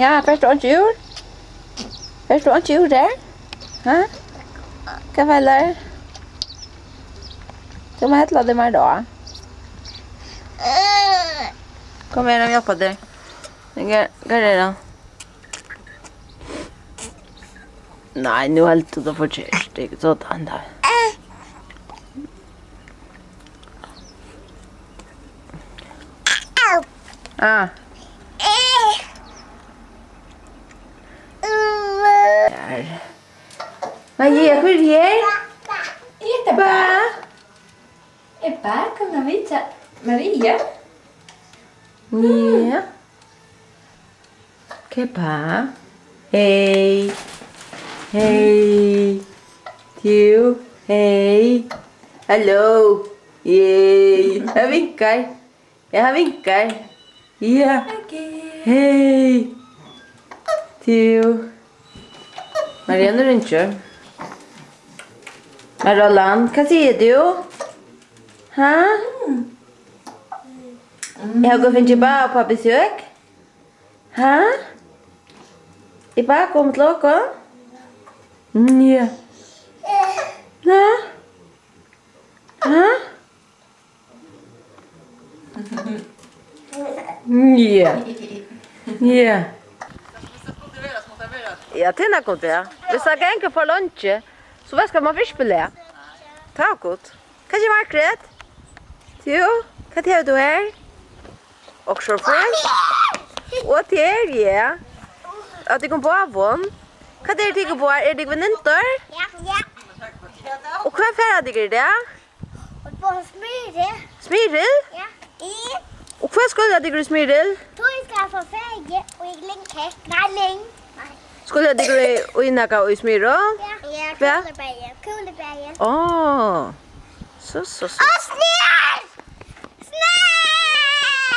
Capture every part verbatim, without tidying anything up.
Ja, fert tú einki úr? Fert tú einki úr har? Ha? Hvat feilar? Tú má hella teg meir á. Kom her, eg hjálpi tær. Hvar, hvar er hann? Nei, nú heldur tú tað forkert. Tað er ikki so, hann har. Ah. Har. Maria, hvør er her? Hetta er Ba. Er Ba komin at vitja Maria? Ja. Hvat er Ba? Hey. Hey. Tú. Hey. Hallo. Yay. Hann vinkar. Ja, hann vinkar. Ja. Ok. Hey. Tú. Marianne ringir. Maria Land, hvat sigur tú? Ha? Eg havi gott fingið Ba upp á besøk. Ha? Er Ba komin til okkum? Ja. Ha? Ha? Ja. Ja. Ja, tað er nakað, ja. Hvis tað gongur for leingi, so vaskar man fiskfilet. Takk gott. Hvat er, Margret? Tú, hvat hevur tú her? Oxford Fruit. Og tað er, ja. At tykkum báðum. Hvat eru tykkum báðar? Eru tykkum vennindur? Ja, ja. Og hvar fara tykkur í dag? Og på Smyril. Smyril? Ja. Í. Og hvat skulu tykkur í Smyril? Tú skal på ferie, og eg link. Nei, link. Nei. Skulu tykkur í, í nakað í Smyril? Ja. Ja, hvat? Kulebaði. Kulebaði. Á. So, so, so. Og snær! Snær!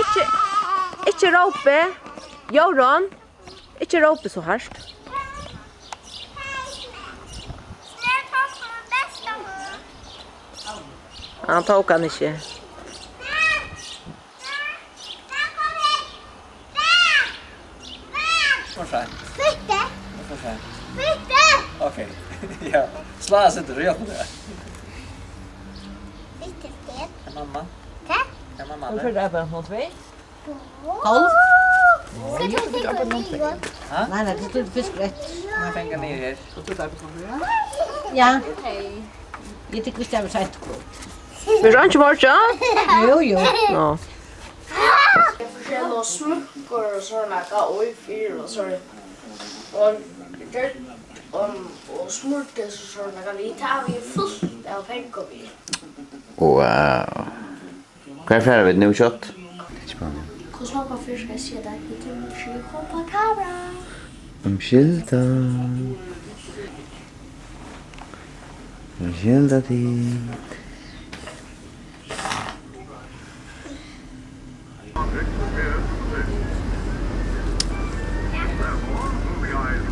Ikki, ikki rópi. Jórunn, ikki rópi so hart. Hann tók hann ikki. For seint. Fitte. For seint. Fitte. Ok. Ja. Svara, situr og hjálpar tær. Fitte, fitte. Er mamma? Hva? Er mamma der? Hvorfor er det bare noen tvei? Tolv? Skal du tenke på det, Johan? Hæ? Nei, nei, det er fisk rett. Nå fengt han ned her. Ja. Eg tykist, tað var seint. Verður einki morgin? Jú, jú. Nå. Eg forskelligar smúkkur og sovorðið nakað í fyrr og sovorðið. Og, og, og smurdi so sovorðið nakað við, tað havi eg fult av pengum við. Wow. Hvar fara vit nú skjótt? Hvussu nógv pappír skal eg siga tær? Vit eru tríggjar Chupacabra. Umskylda. Umskylda tit.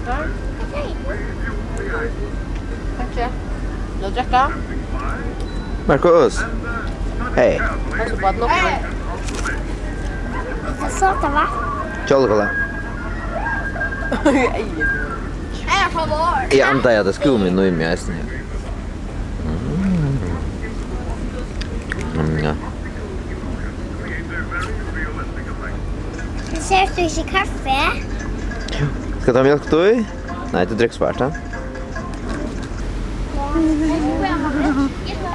Takk. Nú drekka. Markus. Hey. Hvat so, Páll? Hvat so, tað var? Kjólakola. Eg andaði, at tað skulu vit nú í meg eisini her. Mm. Mm, ja. Sært tú ikki kaffi? Skal eg ta mjólk, tú? Nei, tú drekkur svart, ha?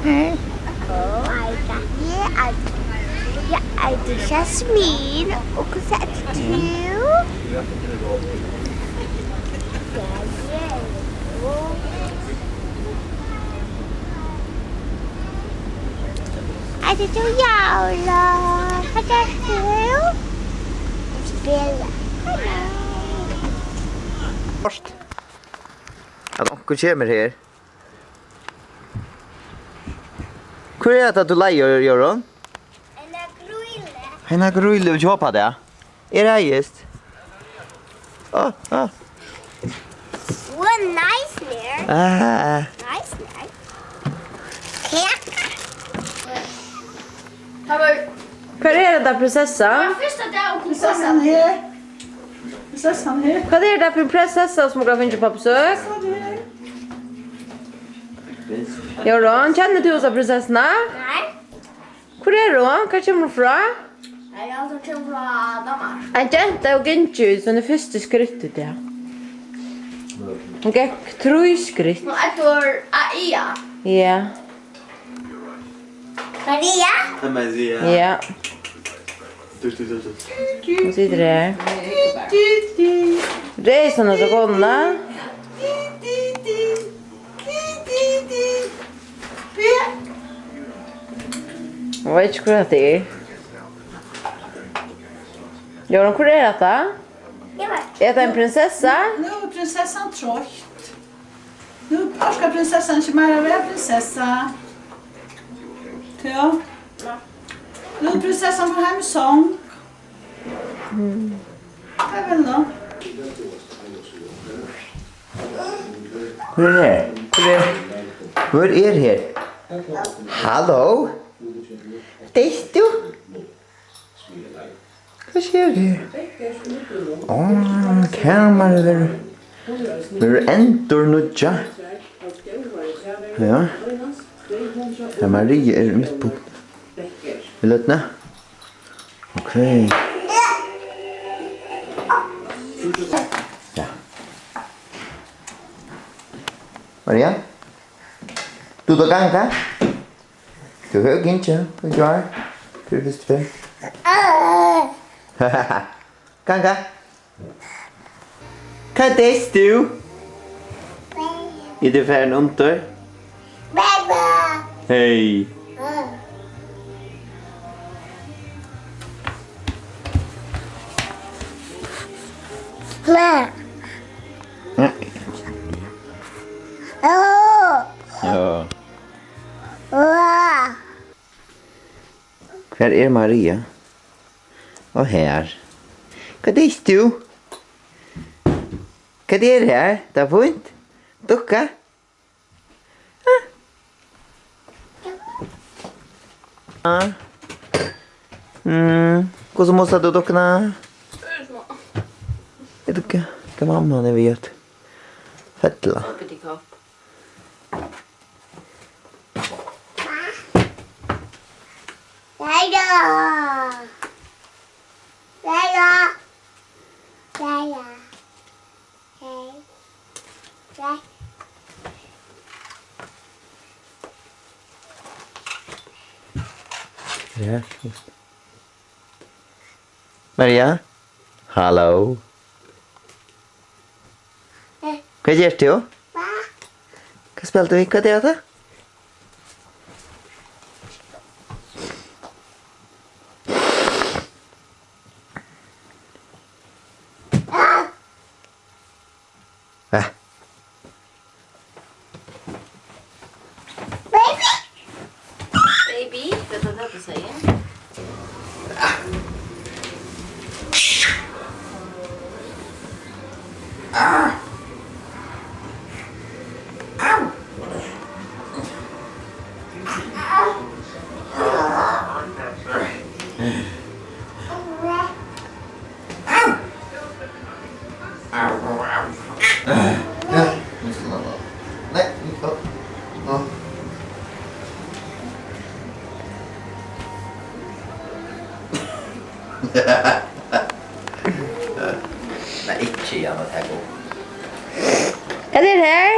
Eg eiti, eg eiti Jasmin, og hvussu eitur tú? Eitur tú Jóla? Hvat gert tú? Spæli. Hallo. At onkur kemur her. Hvør er hetta, tú leigur, Jórunn? Eina grýlu. Eina grýlu, vit hopa tað. Er reiðist. Á, á. What nice there. Ah. Nice there. Kaka. Hvar er hetta, prinsessa? Fyrsta dag og prinsessa. Prinsessan her. Prinsessan her. Hvat er tað fyri prinsessa, sum okur hava fingið á besøk? Jórunn, kennir tú hesa prinsessuna? Nei. Hvør er hon? Hvar kemur hon frá? Nei, eg haldi, hon kemur frá Danmark. Ein genta hevur gingið síni fyrstu skritt í dag. Hon gekk trý skritt. Hon eitur Aia. Ja. Maria? Maria. Ja. Hon situr her. Reis hana so konuna. Hon veit ikki, hvør hatta er. Jórunn, hvør er hatta? Eg veit. Er tað ein prinsessa? Nú er prinsessan troytt. Nú orkar prinsessan ikki meira at vera prinsessa. Ja. Nú er prinsessan farin heim í song. Mm. Hvat vil hon? Hvør er? Hvør er? Hvør er her? Halló? Deistu? Hvat sker her? Á, kamarið verður, verður endurnýggjað. Ja. Ja, Maria er í miðbúgvini. Í løtuni. Ok. Ja. Maria? Dugir tú at ganga? Tú hevur gingið í gjár. Fyri fyrstu ferð. Ganga. Hvat deisti tú? Er tú farin undir? Hey. Ja. Hvar er Maria? Og her. Hvat deisti tú? Hvat er her? Tað er fínt. Dukka. Ah. Ah. Mm. Hvussu musar tú dukkuna? Er tað ikki, tað er mamma, hann er við at fella. Leia. Leia. Leia. Hey. Leia. Ja, just. Maria? Halló? Hvat gert tú? Hvat spælir tú við? Hvat er hatta? Hvat? Baby? Baby? Hvat er tað tú sigur? Au, au. Au, au. Ja, nú skal hann av. Nei, nú, nú. Nei, ikki, ja, men tað er gott. Hvat er her?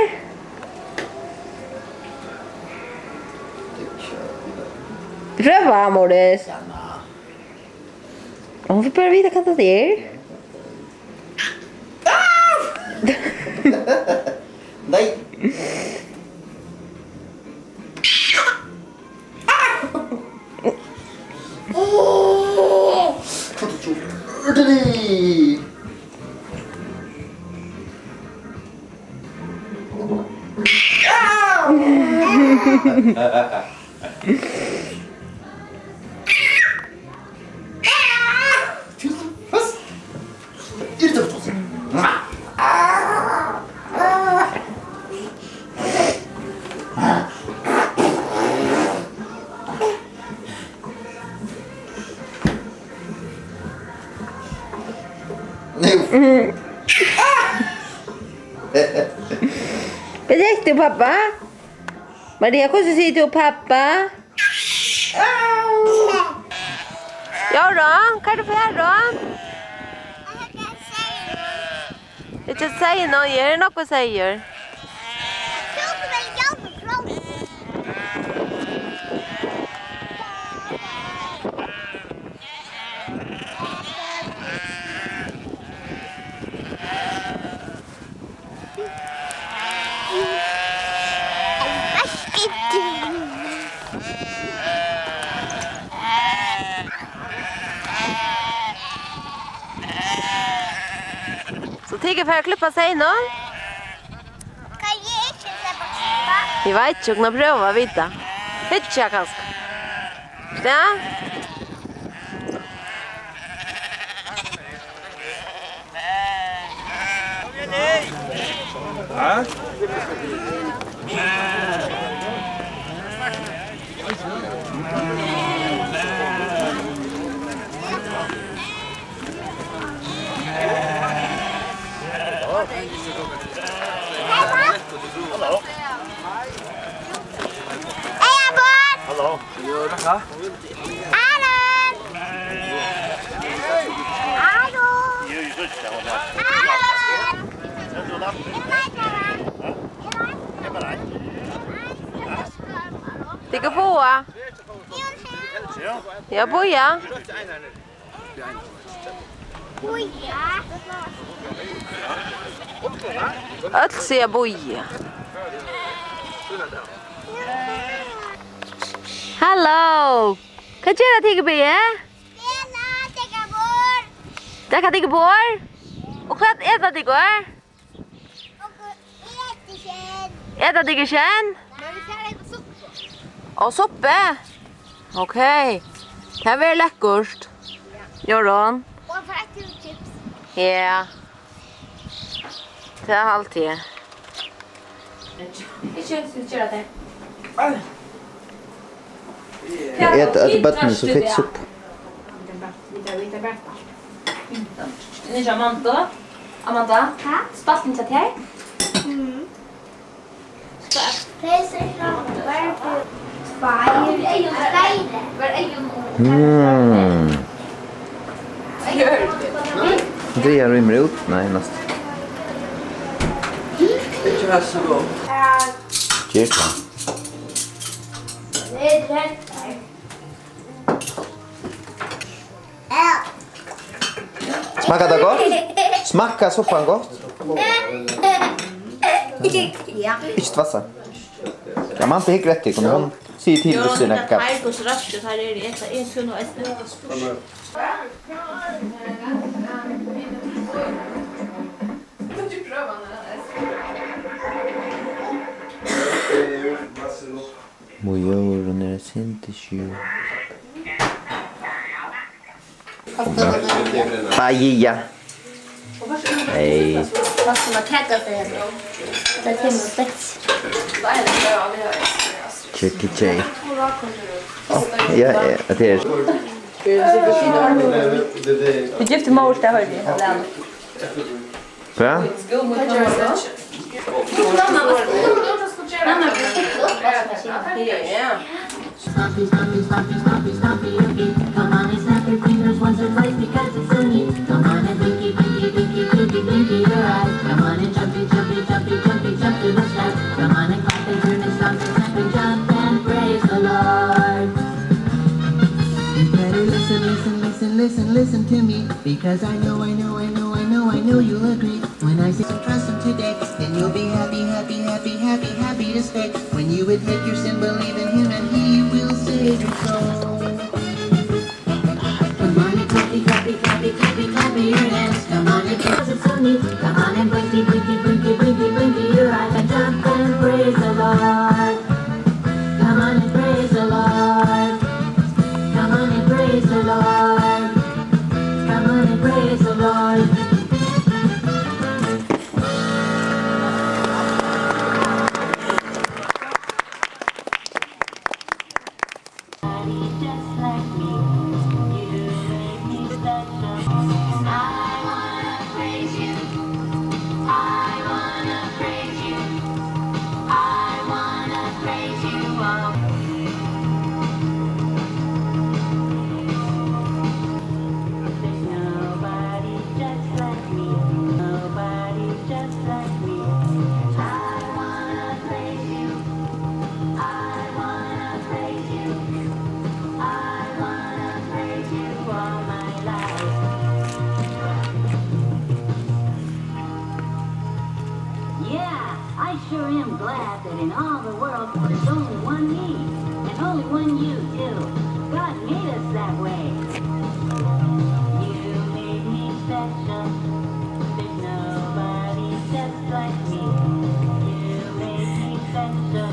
Prøva, Morris. Ja, na. Hon vil bara vita, hvat tað er. Nei. Nú. Hvat sigur tú, pappa? Maria, hvussu sigur tú, pappa? Jóran, hvar er tú farin? Ikki segði nú, eg eri nokk við seyður. So tit fara at klippa seyðin nú? Kann eg ikki sleppa at klippa? Eg veit ikki, kunnu prøva at vita. Hyggja kanska. Ja? Hallo. Hallo. Aron! Aron! Aron! Tit kunnu fáa. Ja, bíða. Øll siga bíða. Halló! Hvat gera tykur, Bæði? Spæla, drekka borð. Drekka tykur borð? Og hvat eta tykur? Okur eta skein. Eta tykur skein? Men vit fara at eta suppu. Og suppu? Ok. Tað verður lekkurt. Ja. Jóran. Og fara at eta chips. Ja. Tað haldi eg. Ikki, ikki gera tað. Eg eti øll børnini so fitt suppu. Vit hava, vit hava bara spælt. Nú er Amanda. Amanda, ha? Spældi hjá tær? Mhm. Tveir. Mm. Dríva rímur út? Nei, næstan. Ikki vera so góð. Ger tað. Smakkar tað gott? Smakkar suppan gott? Ja. Ikki tvassa. Amanda hyggur eftir tykkum, hon sigur til, viss tað er nakað. Teir eru so raskir, teir eru, eg, eg trúgvi nú eisini. Mojórun er eitt sindur sjúk. Bæði, ja. Hey. Tað kemur best. Tjekk, tjekk. Á, ja, ja, tað er. Vit giftu mór, tað hoyrdi eg. Hvat? Come on and snap your fingers once or twice because it's so neat. Come on and pinky, pinky, pinky, pinky, pinky your eyes. Come on and jumpy, jumpy, jumpy, jumpy, jump to the sky. Come on and clap and turn and stomp and snap and jump and praise the Lord. You better listen, listen, listen, listen, listen to me. Because I know, I know, I know, I know, I know you'll agree. When I say some trust him today, then you'll be happy, happy, happy, happy, happy to stay. When you admit your sin, believe in him and he will save your soul. Come on and clappy, clappy, clappy, clappy, clappy your hands. Come on and dance, it's so neat. Come on and blinky, blinky, blinky, blinky, blinky your eyes and jump and praise the Lord. Come on and praise the Lord. Come on and praise the Lord. Come on and praise the Lord. Just like me, you make me special. I wanna praise you. Sure am glad that in all the world there's only one me, and only one you, too. God made us that way. You made me special. There's nobody just like me. You made me special.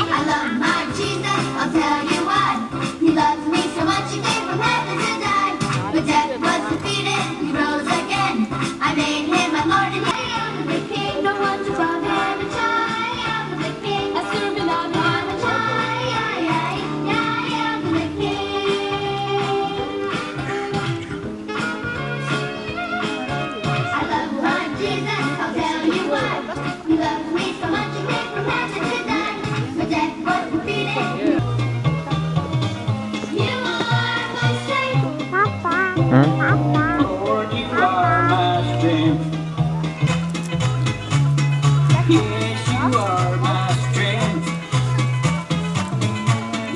I love my Jesus, I'll tell you why. He loves me so much, he came from heaven to die. But death was defeated, he rose again. I made him my Lord and I am the king, no one to bother. I am the king, I serve another. I am the king. I love my Jesus, I'll tell you why. He loves me so much, he came from heaven to die. But death was defeated. You are my strength. Papa. Hmm? Papa. Lord, you are my strength. Yes, you are my strength.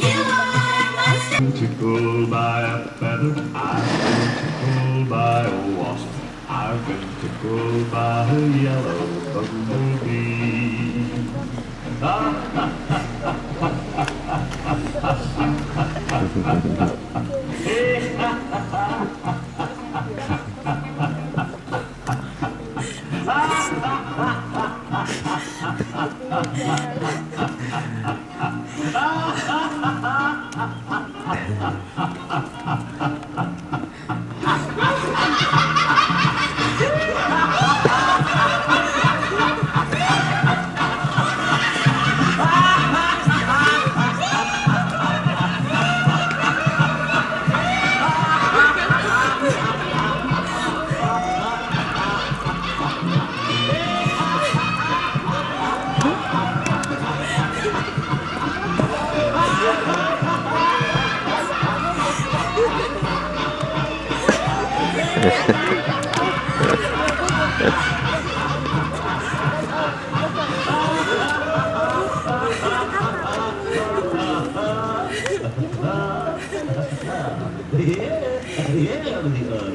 You are my strength. Tickled by a feather, I've been tickled by a wasp. I've been tickled by a yellow bumblebee.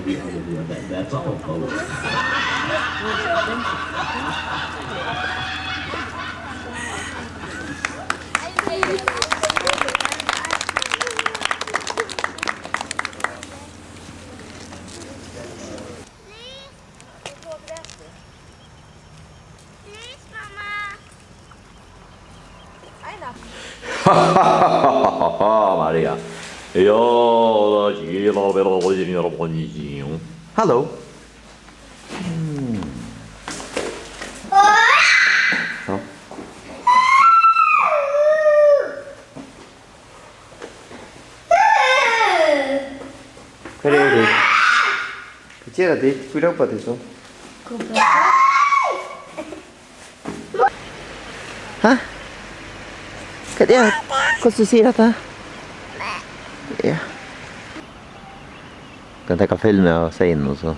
Yeah, yeah, yeah, that, that's all, folks. Maria. Ja, da gir da vel. Hallo. Hmm. Ja. Hvar eru tit? Hvat gera tit? Hví rópa tit so? Ha? Hvat er? Hvussu sigur hatta? Ja. Kann taka film av seinum og so.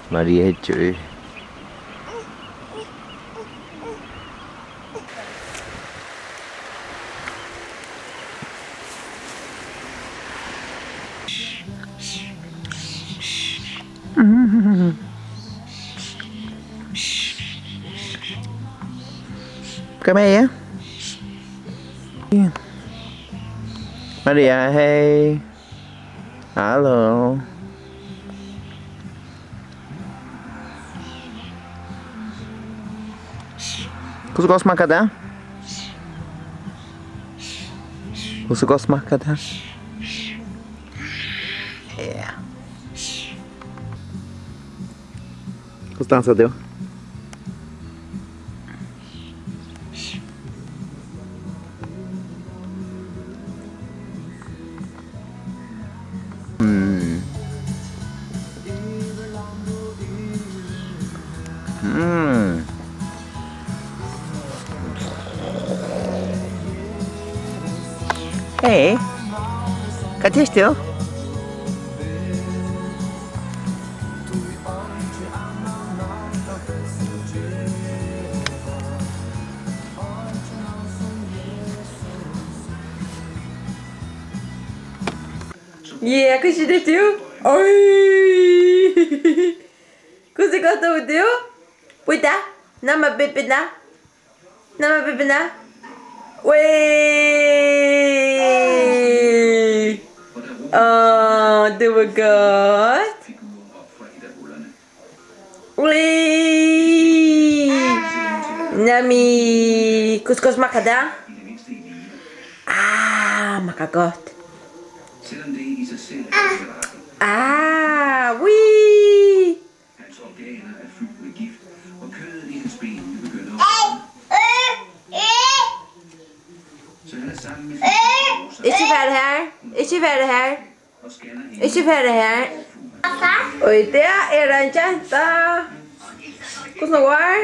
Maria hyggjar í. Kom her. Maria, hey. Hallo. Hvussu gott smakkar tað? Hvussu gott smakkar tað? Ja. Hvussu dansar tú? Mm. Mm. Hey, hvat tykist tú? Ja, hvussu er tú? Oj! Hvussu gott hevur tú? Býta, namma bibbina. Namma bibbina. Oj! Á, tað var gott. Ui! Nami, hvussu gott smakkar tað? Ah, smakkar gott. Ah, ui! Ikki fara har, ikki fara har. Ikki fara har. Og í dag er ein genta. Hvussu nógv ár?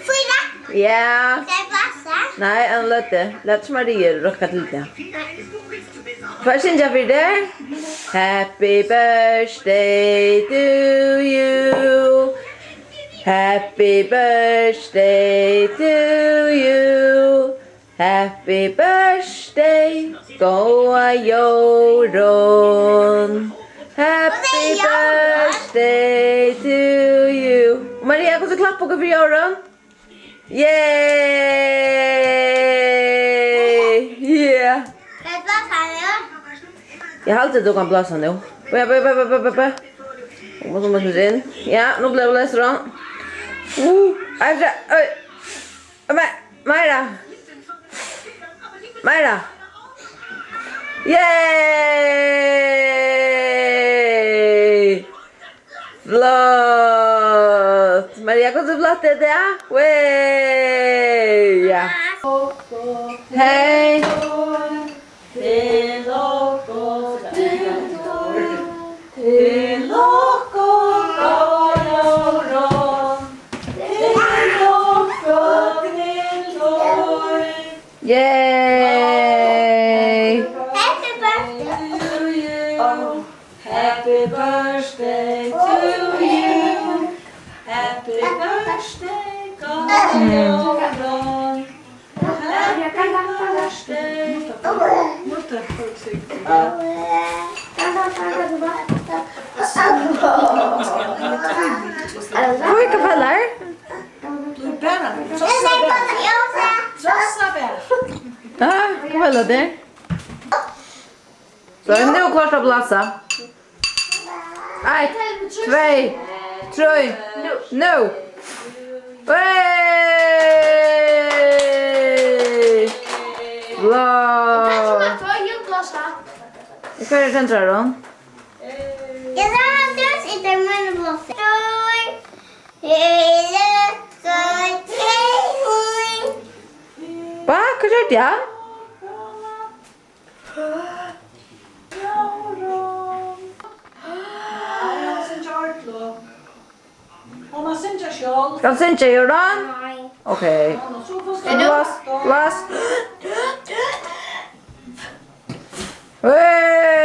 Fýra. Ja. Tað passar. Nei, ein løtu. Lat sum Maria rokka til tað. Far syngja fyri tær. Happy birthday to you. Happy birthday to you. Happy birthday, góða Jórunn. Happy birthday to you. Maria, hvussu klappa okur fyri Jórunn? Yay! Yeah. Eg haldi, tú kanst blása nú. Bæ, bæ, bæ. Hon má, hon má inn. Ja, nú blívur blæst á. Uh, ei, ei. Me-, meira. Meira. Yay! Flott. Maria, hvussu flott er tað? Wey, ja. Hey. Til lukku, til lukku, góða Jórunn. Til lukku, til tín. Yay! Happy birthday to you. Happy birthday to you. Happy birthday, góða Jórunn. Oj, hvat feilar? Ah, hvat feilar tær? So, nú er klárt at blása. Eitt, tvey, trý, nú! Hey! Flott! Hvar er tendrarin? Eg sá hann døs í tær míni blásur. Trý, fýra, trý, trý. Hva? Hvat gjørdi hann? Hon má syngja sjálv. Skal syngja, Jórunn? Nei. Ok. Blás, blás. Hey!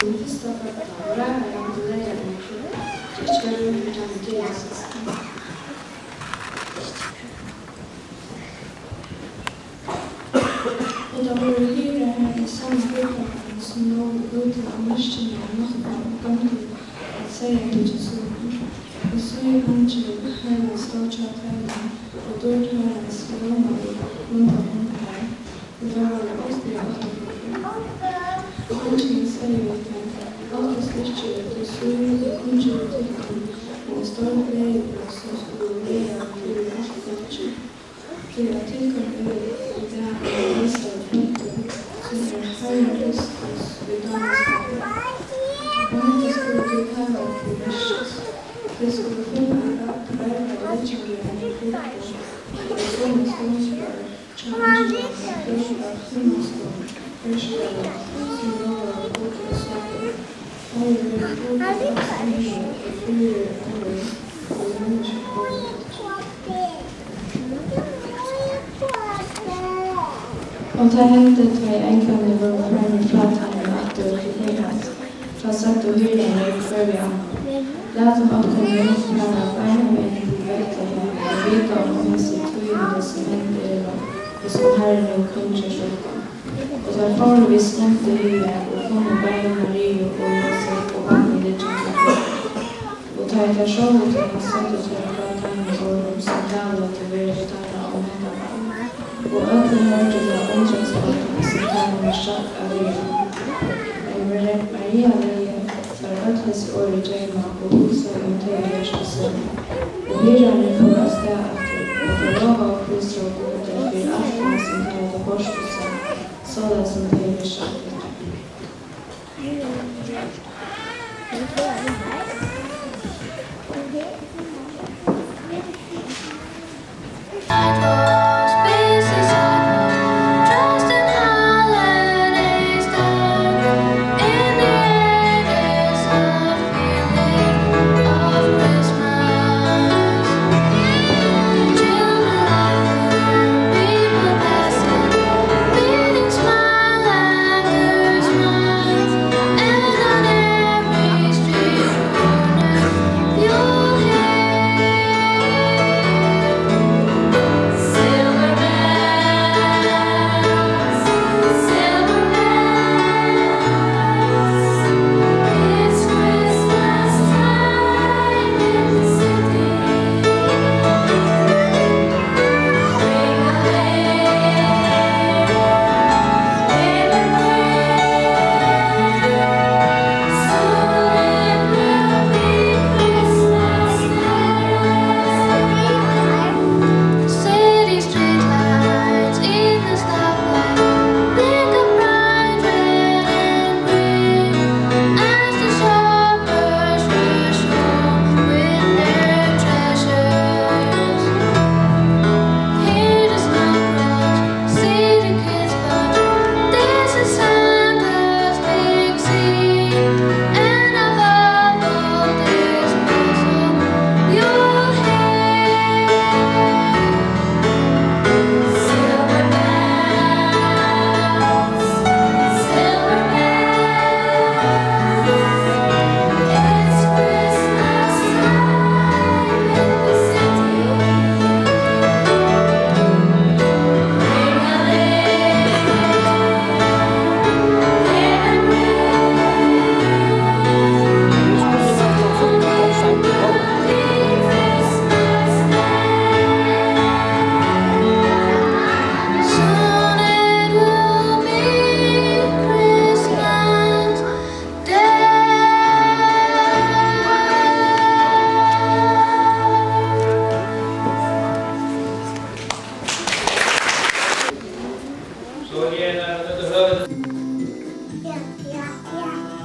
Fyrsta februar, var ein leygardagur, ikki var rókur hjá mær til Jesus. Og tað vóru hirðar har í sama húsbygninginum, sum lógu úti á markini um náttina og gongdu at seyðahyggja sínum. Og so er eingil Harrans stóð hjá teimum, og dýrd Harrans ljómaði rundan um teir, og teir vóru ógvuliga óttaslignir. Og eingilin segði við teir: Óttist ikki, tí síið, eg kunngjørdi tykkum ein stór gleðiboð, sum skulu vera fyri alt fólkið. Tí at tykkum er í dag ein frelsari føddur, sum er Harrin Kristus í Dávids ættarlið. Og hetta skulu tit hava til merkis: Tit skulu finna dvergar liggjandi undir brúdgumi, og somu stund skal hjá einglinum ein búk av himmalskum herskara, sum lóðar Gudi og Sáru. Honum verður givið alt í himli og friður á jørð og í menniskjum. Og tað hendi, tá ið einglarnir vóru farnir frá teimum aftur til himmals, tá søgdu hirðarnir hvør við annan: Latum okkum nú fara beinanvegin til Betlehem og vita, um hesi tíðindi, sum hend eru, og sum Harrin hevur kunngjørt okkum. Og teir fóru við skundi higar og funnu bæði Mariu og Jósef og barnið liggjandi í grøvini. Og tá ið teir sóu tað, søgdu teir frá teimum orðum, sum talað hevði verið við teirra um hetta barn. Og øll, ið hoyrdu tað, undraðust á tí, sum teimum var sagt at vera. Og Mar-, Maria legði sær øll hesi orð í geyma og hugsaði um tey í hjarta sínum. Og hirðarnir fóru avstað aftur, og teir lovaðu og prísaðu Gudi fyri alt tað, sum teir høvdu hoyrt og sæð, soleiðis sum tað hevur verið sagt við teir.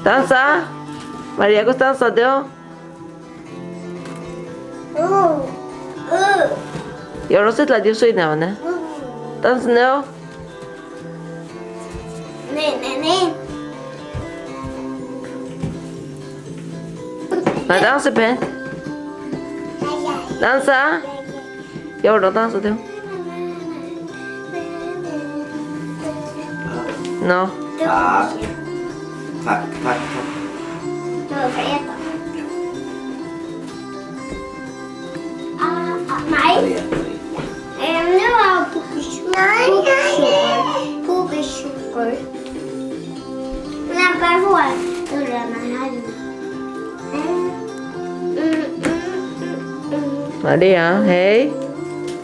Dansa! Maria, hvussu dansar tú? Jú, nú stillar tú síðuna av henni. Dansa nú. Nei, nei, nei. Nei, dansa pent. Dansa. Jóra, dansa tú. Nú. Takk, takk, takk. Maria, hey.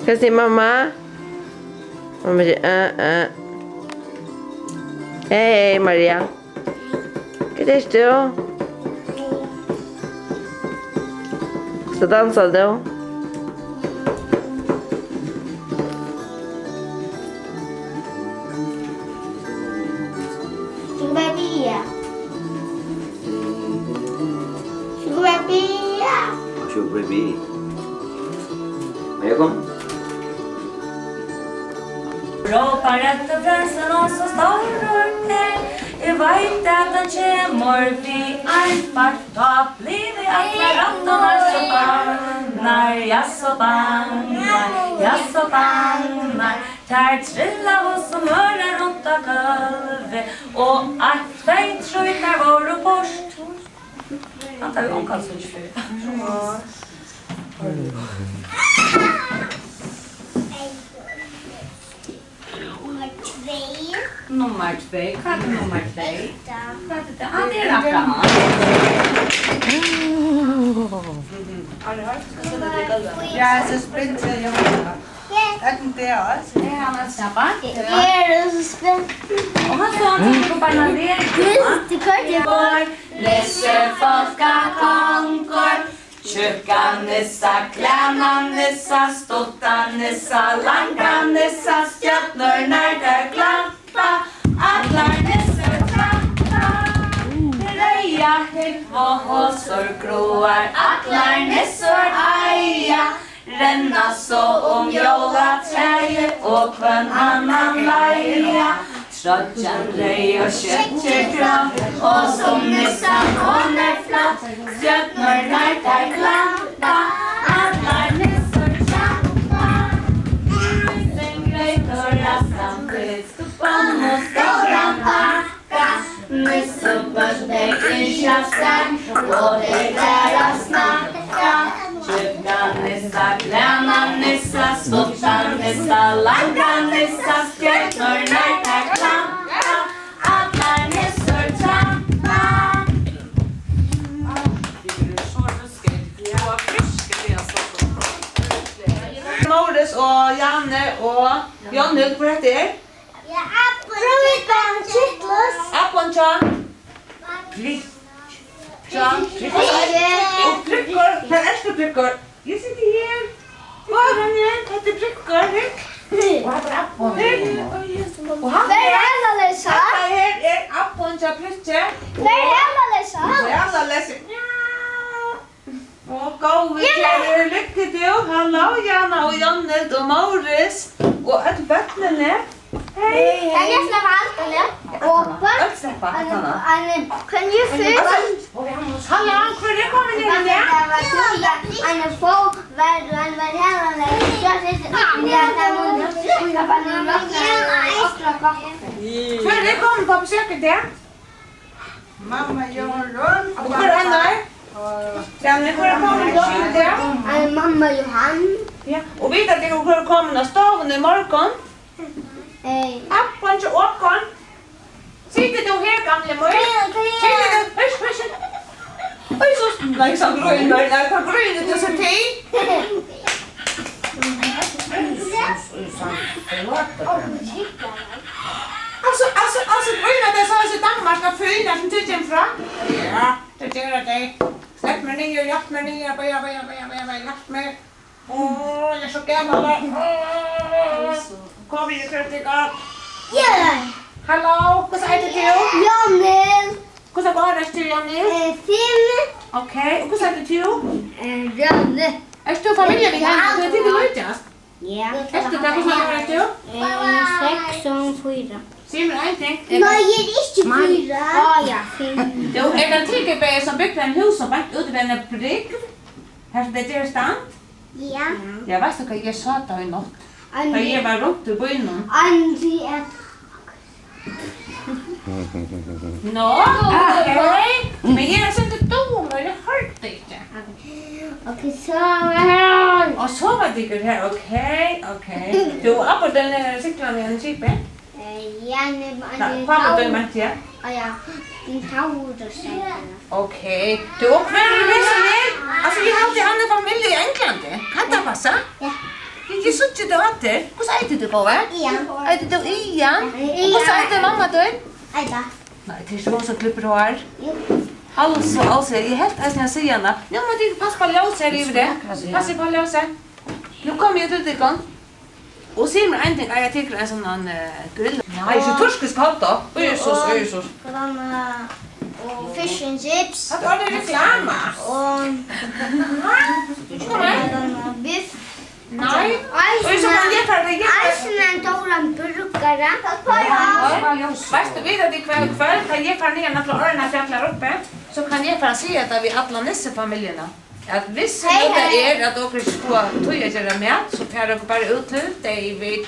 Hvat sigur mamma? Mamma sigur, eh, eh. Hey, Maria. Hvat gert tú? So dansar tú. Skulu vit biðja? Skulu vit biðja? Skulu vit biðja? Má eg koma? Rópar eftir frelsinum, so stórur er. Eg veit, at hann kemur við ein fart, tá blivu allar rættirnar so bangnar, ja, so bangnar, ja, so bangnar. Tær trillaðu sum ørur runt á gólvið, og eitt, tvey, trý, tær vóru burtur. Hann tar jo ongan sum ikki fer. Nummar tvey. Nummar tvey. Hvat er nummar tvey? Hetta. Hvat er tað? Ah, tað er Abraham. Ja, so spent, ja. Hetta er tað, altso. Er hann at skapa? Eg eri so spent. Og hann sá hann sum bara vegin. Tað koyrdi eg. Nissufólkakongur. Tjúkka nissa, klæna nissa, stutta nissa, langa nissa, stjørnurnar tær glampa, allar nissur trampa. Reyða húgvu, hosur gráar, allar nissur eiga, renna so um jólatræið og hvønn annan leiða. Troyggjan reyð og skeggið grátt, og sum nissan hon er flott, stjørnurnar tær glampa, allar nissur trampa. Nissin greiðir raskan fisk, bomm og stóran pakka, nissubørn tey ynskja stakk, og tey fara at snakka. Tjúkka nissa, klæna nissa, stutta nissa, langa nissa, stjørnurnar tær glampa, allar nissur trampa. Tit eru so ruskandi góðar, virkuliga so góðar. Mórits og Jane og Jónhild, hvør hetta er? Ja, abbin. Abbin hjá. Hjá. Og Tryggur. Hvar ert tú, Tryggur? Eg siti her. Hvar er hann her? Hetta er Tryggur. Hygg. Og hatta er abbin. Hygg. Og hann er, hetta her er abbin hjá Tryggi. Hvar er hann? Hvar er hann? Mjau. Og góði kæri, liggur tú? Halló, Jana og Jónhild og Mórits og øll børnini. Hey. Hey. Kann jeg slappe av, eller? Øll sleppa, aftaná. Can you feel? Halló, hvør er komin inn í dag? Hvør er komin á besøk í dag? Mamma Jórunn. Og hvør annar? Kennir, hvør er komin til okkum í dag? Ein mamma Johan. Ja, og vita tit, hvør er komin á stovuna í morgun? Hey. Abbin hjá okkum. Situr tú her, gamli mín? Kom, kom. Situr tú? Hysj, hysj, hysj. Oj, so, nei, so grínar, nei, hvat grínar tú so til? Altso, altso, altso, grínar tey soleiðis í Danmark, at fín, at tú kemur frá? Ja, tað gera tey. Slepp meg niður, hjálp meg niður, bíða, bíða, bíða, bíða, bíða, hjálp meg. Áh, eg eri so gamal, áh. Kom, eg fari til gott. Ja. Halló, hvussu eitur tú? Jónhild. Hvussu gammal ert tú, Jónhild? Eh, fimm. Ok, og hvussu eitur tú? Eh, Rønne. Ert tú í familju við henni? Tú ert líkist. Ja. Ert tú tað? Hvussu gammal ert tú? Eh, seks og fýra. Sig mær ein ting. Nei, eg eri ikki fýra. Áh, ja, fimm. Tú, er tað tykir bæði, sum búgva í einum húsi beint úti við eina brúgv? Har sum tey gera stand? Ja. Ja, veitst tú hvat, eg sá tað í nátt. Tá eg var runt í býnum. Andy er... Nå, ok. Men eg eri so dum, eg hoyrdi ikki. Ok, so var hann. Og so var tykir her, ok, ok. Tú, abbi tín, eh, siglir hann við einum skipi? Eh, ja, nei, men... Hvat, hann er pápi tín, meinti eg? Á, ja. Ein taurus, segði hann. Ok. Tú, og hvør er hesin her? Altso, eg haldi, hann er familja í Onglandi. Kann tað passa? Ja. Eg, eg síggi tað á tær. Hvussu eitur tú, góði? Ian. Eitur tú Ian? Ja. Og hvussu eitur mamma tín? Eida. Nei, tað er ikki hon sum klippir hár. Jú. Altso, altso, eg helt eisini at siga hana. Nú má tit passa upp á ljósið her yviri. Passa upp á ljósið. Nú komi eg til tykkum. Og sig mær ein ting, eiga tykur ein sånn, eh, grill? Nei, ikki turkisk hotdog. Oj, Jesus, oj, Jesus. Og den, eh, og fish and chips. Hatta er reklama. Og, og den, eh, biff. Nei. Oj, so kann eg fara, eg fara. Eisini ein stóran burgara. Veitst tú, vita tit hvat, hvat, tá eg fari niðan til Árnafjallar uppi, so kann eg fara at siga tað við alla nissufamiljuna. At viss tað er, at okur ikki fáa tíð at gera mat, so fara okur bara út til David.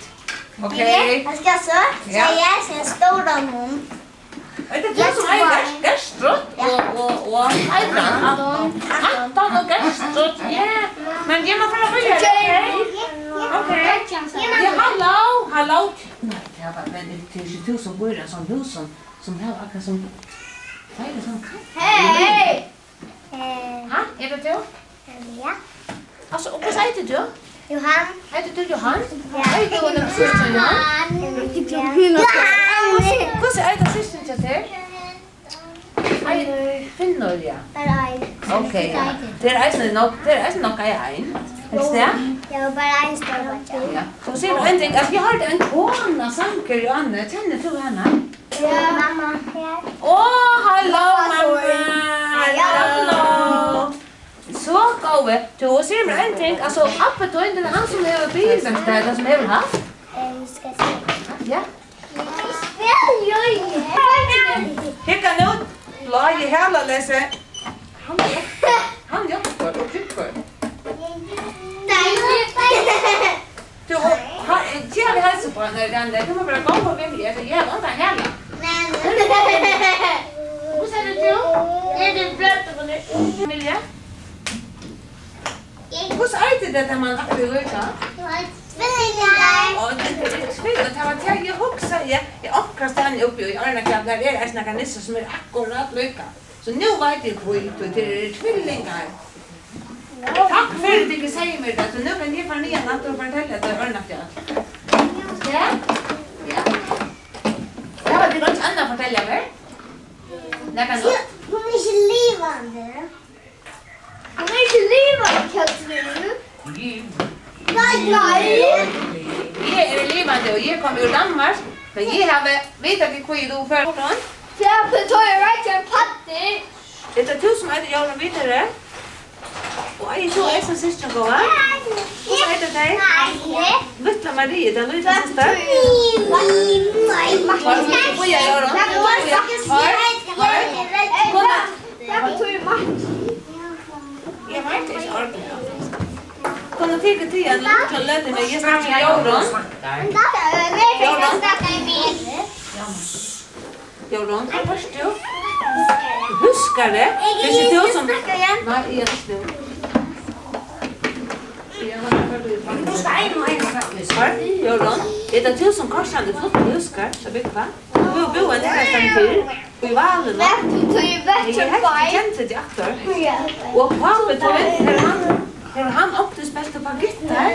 Ok? Eg skal so segja, so ein stóran hund. Hetta er tað sum eigur Gert-, Gertrud og, og, og Anton. Anton og Gertrud, ja. Men eg má fara víðari, ok? Ok. Ja, halló, halló. Nei, tað var, men tað er ikki tú sum býr í einum sovorðnum húsi sum, sum hava akkurát sum, tað er sum katt. Hey! Eh, ha? Er tað tú? Ja. Altso, og hvussu eitur tú? Johan. Eitur tú Johan? Ja. Eitur tú nakað sovorðið sum Johan? Johan. Hvussu eita systkin hjá tær? Ei, Finnur, ja. Bara ein. Ok, ja. Tað er eisini nokk, tað er eisini nokk ei ein. Helst tað? Ja, bara ein stór beiggja. Ja. So sig mær ein ting, altso, eg hoyrdi ein kona sanga í áðni. Kennir tú hana? Ja. Mamma. Ó, halló, mamma. Halló. So góði. Tú, sig mær ein ting. Altso, abbi tín, tað er hann sum hevur bilverkstaðið, tað sum hevur havt? Eh, skal eg siga? Ja. Eg spæli jú. Hygg nú, blái halaleysi. Hann, hann hjálpar og krúkkur. Nei. Tú, ha, gev henni heilsu uppá, nei, Randi, tú má bara ganga við meg, eg havi ongan hala. Men. Hvussu eitur tú? Eg eri Bjørn, og hon er Emilía. Hvussu eitur tað, tá man akkurát er líka? Tvillingar. Ó, tað er tvillingar, tað var tað, eg hugsaði, ja, eg onkrastaðni uppi í Árnafjalli, har er eisini nakar nissur, sum er akkurát líka. So nú veit eg hví, tí tær eru tvillingar. Takk fyri, at tit segði mær tað, so nú kann eg fara niðan aftur og fortelja tað í Árnafjall. Ja? Ja. Hava tit einki annað at fortelja mær? Nakað nýtt? Hon er ikki livandi. Hon er ikki livandi, Katrín. Nei, nei. Eg eri livandi og eg kom úr Danmark, men eg havi, vita tit hví eg dugi føroyskt? Tað er tí eg reiddi ein padda. Er tað tú sum eitur Jórunn Vidari? Og eigur tú eisini systkin, góða? Hvussu eita tey? Lítla Maria, er tað lítla systir? Hoyr, hoyr, hoyr. Eg veit ikki orðini. Kunnu tit gera tað eina lítla løtu, men eg snakki við Jórunn. Jórunn? Jórunn, hvar fórt tú? Húskari? Er ikki tú sum... Nei, eg eri ikki nú. Hvar? Jórunn, er tað tú sum koyrdi hann í flutning í Húskar, at búgva? Tú hevur búð ein aðrastaðni fyrr, í Váli, nú. Eg helt, eg kendi teg aftur. Og pápi tín, hevur hann, hevur hann onkuntíð spælt upp á gittar?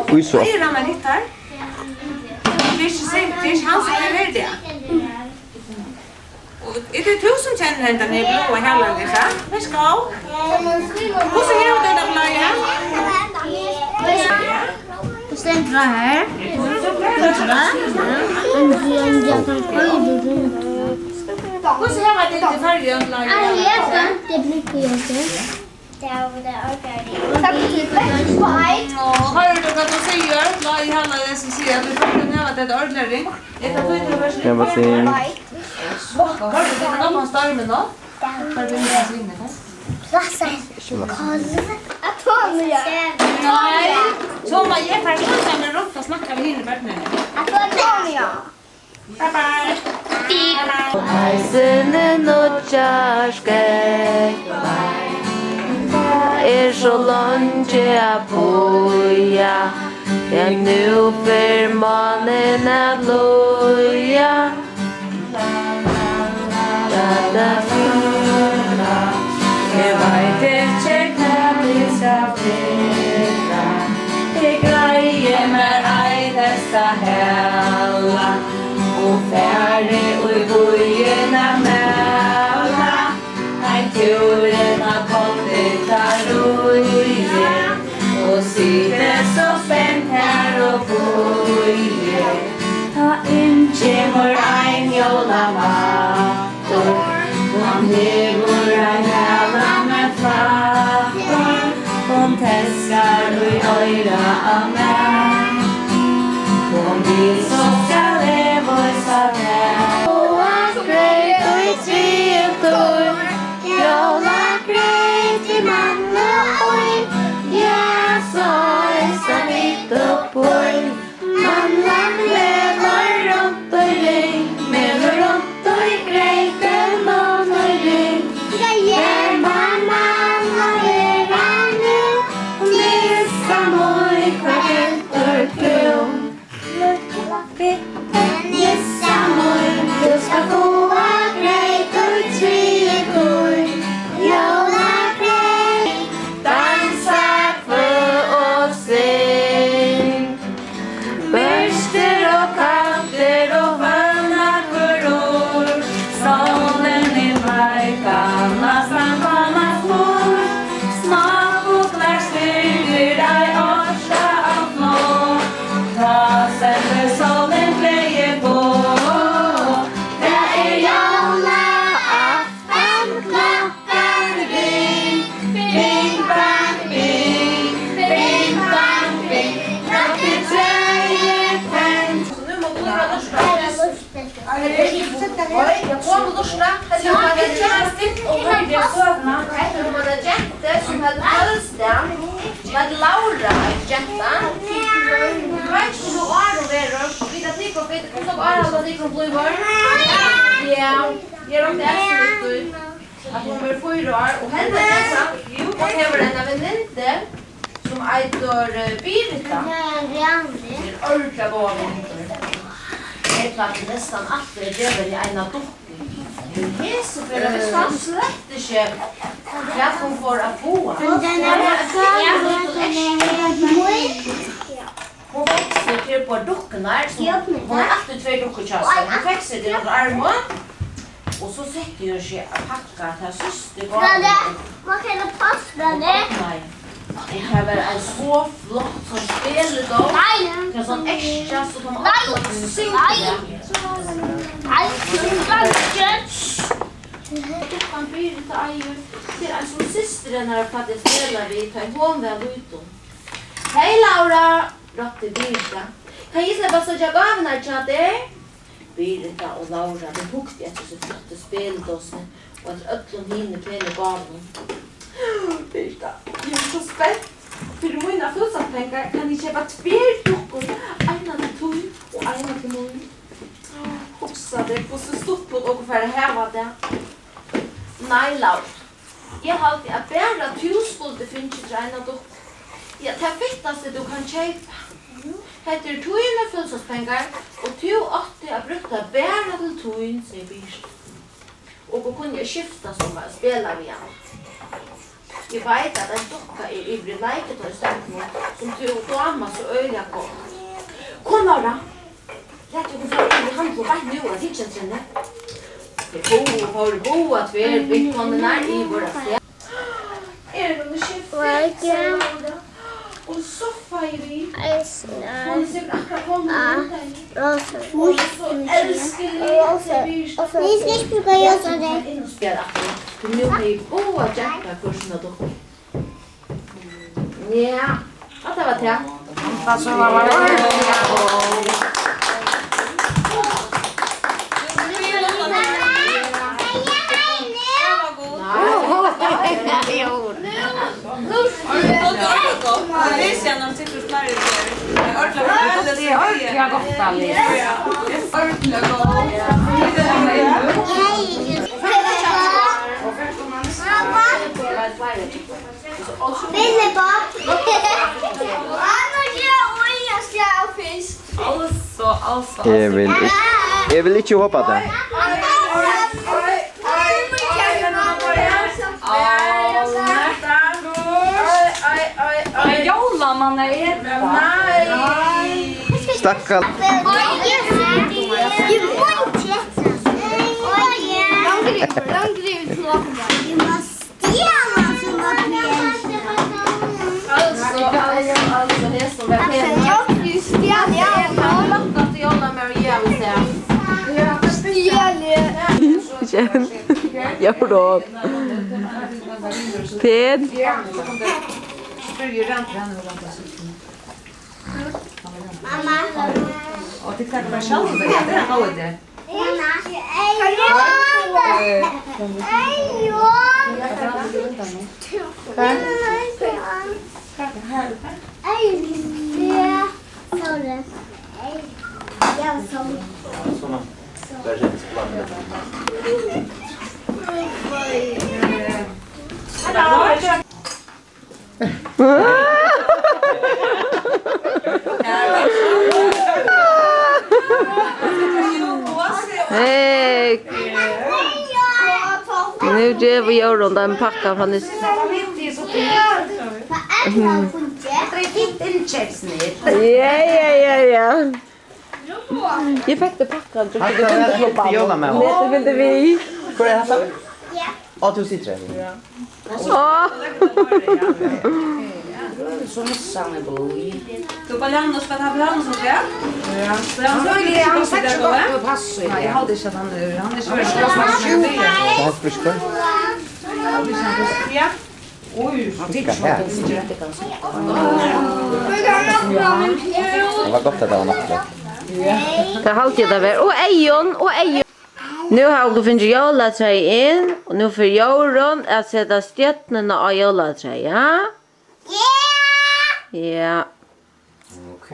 Hví so? Eigur hann ein gittar? Tað er ikki sikkurt, tað er ikki hann sum eigur tað. Og er tað tú sum kennir hendan her bláa halan, Lisa? Vær so góð. Hvussu hevur tú tað, Blái? Hvat stendur tað her? Hvussu hava tit tað í Føroyum, Blái? Tað var tað ordiliga ringt. Takk til Best Buy. Ó, hoyrir tú hvat hon sigur? Nei, eg haldi, at eg skal siga, at tú fekk hana at hava tað ordiliga ringt. Er tað tí, tú ert... Eg var sin. Hoyrir tú hvat hann stormar nú? Hoyrir tú hvat hann sigur nú? Plassar. Kolv. Antonia. Nei, so má eg fara skjóta meg runt og snakka við hini børnini. Antonia. Bye bye. Eisini nýggjar skógvar, tað er so leingi at bíða, ja, nú fer mánin at líða. Túrin á kondi tá ríði, og siti so spent her og bíði. Tá inn kemur ein jólamáttur, hon hevur ein hala, men flættur, hon teskar í oyra á mær. Kom við, so skal eg vísa tær. Og ein greyt í triðju tíð, jólagreyt í mandlum í, ja, so eisini vit uppí. Mandlan melur runt í ring, melur runt í greytin og í ring. Her má mandlan vera nú, nissa mín, hvar heldur tú? Nissa mín, tú skalt fáa greyt í triðju tíð, jólagreyt, dansa, kvøð og syng. Byrstir og kantir og fønna hvør orð, sólin er veik, næstan komast burtur. Smáfuglar stirðir ei orka á flog, tá sendir sólin gleðiboð. Tað er jólaaftan, klokkan ring, bing bang bing, bing bang bing, rokið træið tend. So nú má Guðrun lurta. Oj, ja, kom og lurta. Hetta var ein gentu, hetta var ein gentu sum hevði føðisdag. Hon eitur Laura, ein genta. Eg veit ikki, hvussu nógv ár hon verður. Vita tit, hvussu nógv ár halda tykur hon blívur? Ja, eg rokni absolutt út, at hon verður fýra ár, og henda gentan, hon hevur eina venindi, sum eitur, eh, Birita. Hon er ordiliga góð venindi. Eg plagdi næstan altíð at geva henni eina dukku. Men hesa ferð visti hon slett ikki, hvat hon fór at fáa. Men den er... Hon fekk seg til báðar dukkurnar, sum... Hon hevur altíð tvær dukkur hjá sær. Hon fekk seg til undir armin, og so setti hon seg at pakka tað síðsta í báðar. Nei. Og tað var ein so flott, so spælidós. Nei. Tað er so ekstra, so kann man... Nei. Nei. Nei. Dukkan Birita eigur, tað er ein, sum systir hennara plagdi at spæla við, tá hon var lítil. Hey, Laura, rópti Birita. Kann eg sleppa at síggja gávurnar hjá tær? Birita og Laura, tey hugdu eftir hesi flottu spælidósini og eftir øllum hinum penu gávunum. Birita, eg eri so spent. Fyri mínar føðisdagspengar kann eg keypa tvær dukkur, eina til tín og eina til mín. Hugsa tær, hvussu stuttligt okur fara at hava tað. Nei, Laura. Eg haldi, at bara tú skuldi fingið tær eina dukku. Ja, tað fittasta, tú kanst keypa. Hetta eru tínir føðisdagspengar, og tú átti at brúkt tað bara til tín, segði Birita. Okur kunnu skiftast um at spæla við hana. Eg veit, at ein dukka er yvir í leikutoysstendinum, sum tú dámar so øgiliga gott. Kom, Laura. Lat okkum fara út í handilin beint nú at hyggja eftir henni. Tey fóru og fóru báðar tvær bygdkonurnar yvir av stað. Er hon ikki fitt, segði Laura. Og so fái vit. Hon er sikkert akkurát komin at henta henni. Hon er so elskalig, segði Birita. Vit skulu ikki brúka ljósastav. Inn og spæla aftur. Tí nú hevði báðar genturnar hvør sína dukku. Ja, hatta var tað. Hatta var tað. Billy Bob. Hann er her, og eg skal fisk. Altso, altso, eg vil ikki, eg vil ikki hopa tað. Oj, oj, oj, oj. Oj, oj, oj, oj. Jólamann er... Nei. Stakkar. Oj, eg... Oj, eg... Don't get it, don't get it. You must Jórunn. Pæn. Mamma. Og tit taka bara sjálv, ja, tað er ein góð idé. Hey. Nú gevur Jórunn teimum pakkan frá Nissum. Ja, ja, ja, ja. Eg fekk teg pakkan, tú fekk teg til jólamat. Neti fylgdi við. Hvør er hetta? Á, tú situr her. Á. So missar hann í blíð. Tú, Baljanus, skal ta Baljanus og træ? Ja. Baljanus, hann er ikki, hann er ikki gott til passa. Nei, eg haldi ikki, at hann er, hann er ikki. Hann er frískur. Ja. Oj, hann tykir ikki. Det var gott, at det var nokk. Tað haldi eg, tað var. Og Eyðun, og Eyðun. Nú hava okur fingið jólatræið inn, og nú fer Jórunn at seta stjørnuna á jólatræið, ja? Ja. Ok.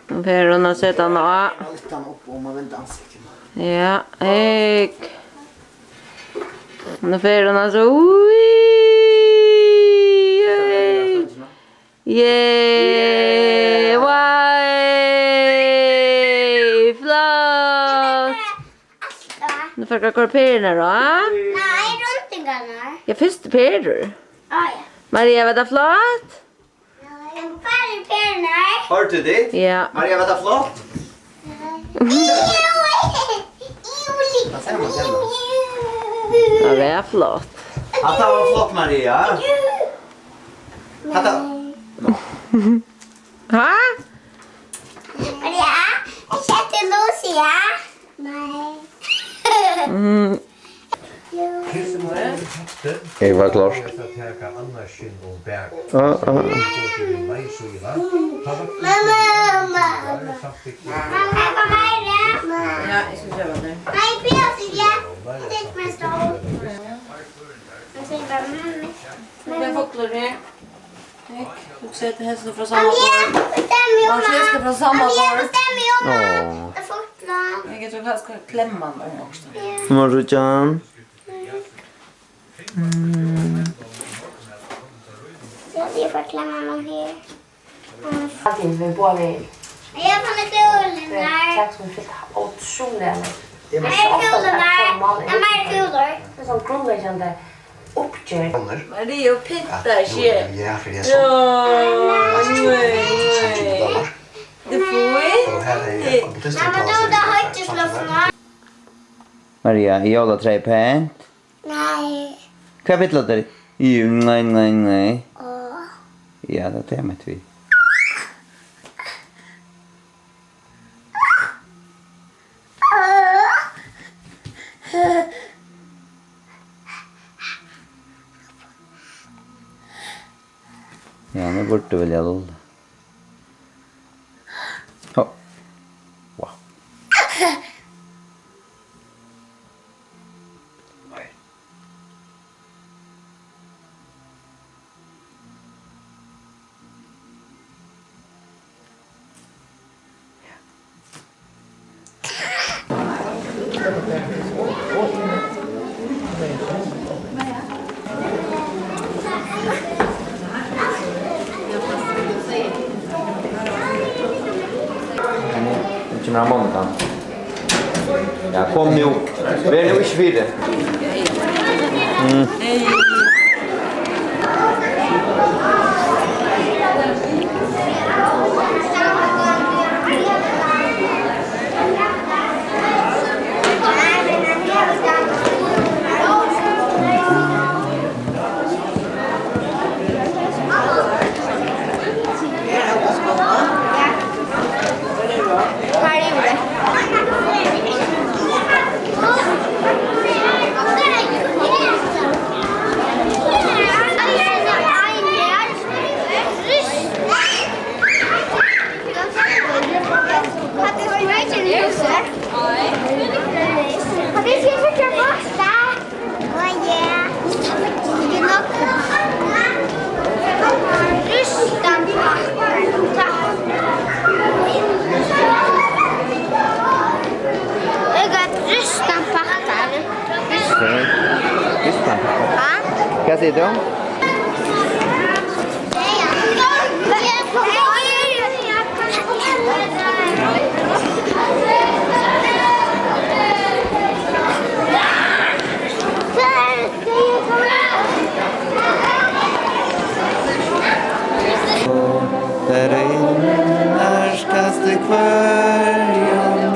Nú fer hon at seta hana á. Lyfta hana upp og um at venda ansiktið. Ja, eg. Nú fer hon at so. Ui, ui. Yeah, wow, flott. Nú fara at koyra perurnar á. Nei, rundingarnar. Ja, fyrst perur. Á, ja. Maria, var tað flott? Nei, bara perurnar. Hoyrdi tú tað? Ja. Maria, var tað flott? Nei. Tað var flott. Hatta var flott, Maria. Hatta. Ha? Maria, eg setti Lucia. Nei. Mm. Eg var klár. Mamma, mamma, mamma. Mamma, kom her. Ja, eg skal geva tær. Nei, Beatrice, ja. Tek meg stól. Eg tenker, mamma. Tað er fuglur her. Hygg, hugsa eftir hesum frá sama borð. Hann er frá sama borð. Áh. Eg trúgvi, eg skal klemma hann um okkurt. Má síggja hann. Mm. Ja, eg fái klemma hann um her. Altíð, vit báðar vegir. Ja, hann er kúlur. Takk, sum fylt ótrúliga nógv. Hann er kúlur, nei. Hann er kúlur. Tað er sånn grundleggjandi uppgerð. Maria pyntar seg. Ja, fyri at ja, nei, nei. Mamma, tú, tað heitir sløfna. Maria, er jólatræið pent? Nei. Hvat billar tær? Jú, nei, nei, nei. Áh. Ja, tað er tað, meinti eg. Ja, nú burdi tú velja Lollu. Hó. Wow. Oj. Nú kemur hann mánadagin. Ja, kom nú. Ver nú ikki fyri. Mm. Visst hann. Ha? Hvat sigur tú? Tað er innarskast í hvørjum.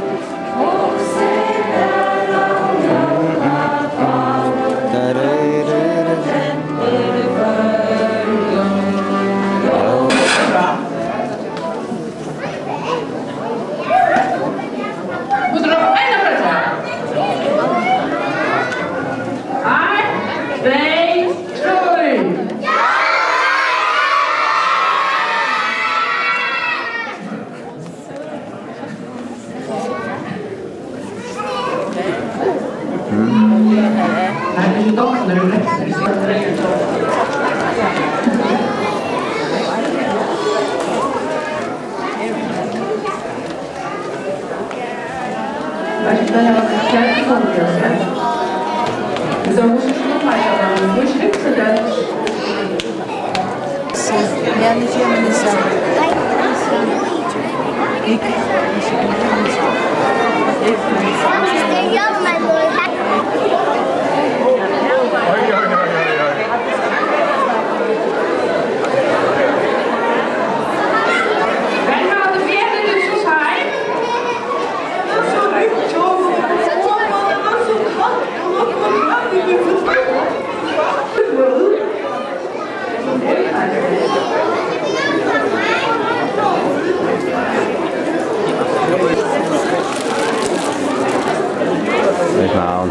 Eitt, tvey, trý.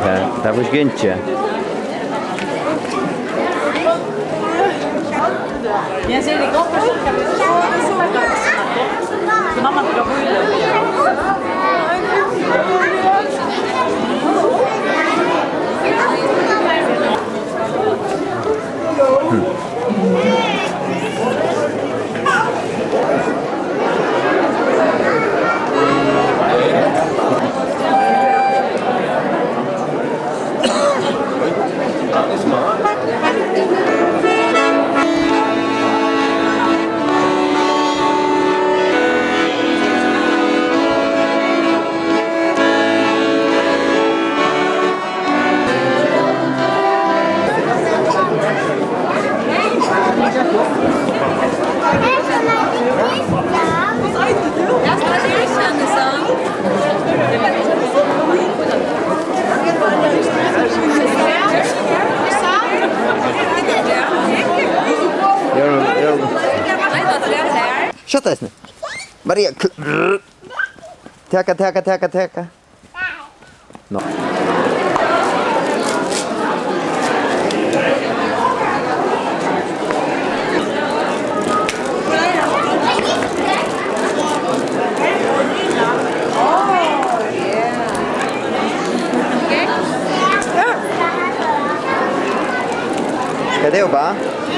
Tað, tað var ikki. Skjótt eisini. Maria, kl-, taka, taka, taka, taka. Nú. Hvat er tað, Obba?